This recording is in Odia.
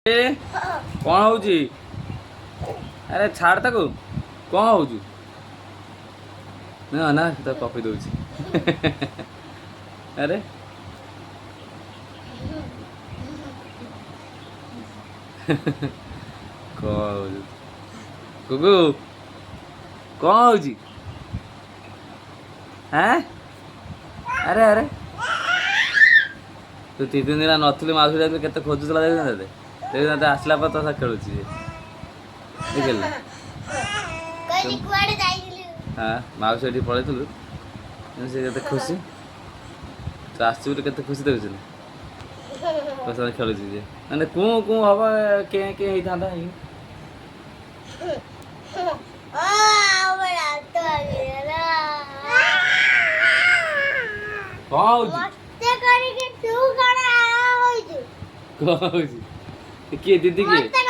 ଏ କଣ ହଉଛି? ଆରେ ଛାଡ଼ ତାକୁ, କଣ ହଉଛୁ? ନା ନା, ତାକୁ କଫି ଦଉଛି। ଆରେ କଣ ହଉଛି କୁକୁ? କଣ ହଉଛି? ଆଁ, ଆରେ ଆରେ, ତୁ 3 ଦିନ ହେଲା ନଥିଲୁ, ମାଉସୀ ଯାଇଥିଲୁ, କେତେ ଖୋଜୁଥିଲା ଦେଖୁଛୁ ତତେ? ଦେଖୁ, ତତେ ଆସିଲା ପରେ ତୋ ସହ ଖେଳୁଛି ସେ। ଦେଖିଲୁ? କହିଲି କୁଆଡେ ଯାଇଥିଲୁ? ହଁ, ମାଉସୀ ଏଠି ପଳେଇଥିଲୁ। ସେ କେତେ ଖୁସି, ତୁ ଆସିଛୁ ବୋଲି କେତେ ଖୁସି ଦେଖୁଛୁ ନା? ତୋ ସାଙ୍ଗେ ଖେଳୁଛି ଯେ ମାନେ କୁଁ କୁଁ ହବ, କେଁ କେଁ ହେଇଥାନ୍ତା। ଆ ବଡ ତ ଗଲା। କଣ ହଉଛି? ମତେ କରିକି ତୁ କଣ ହେଇଛୁ? କଣ ହଉଛି? କିଏ ଦିଦି କିଏ? ମତେ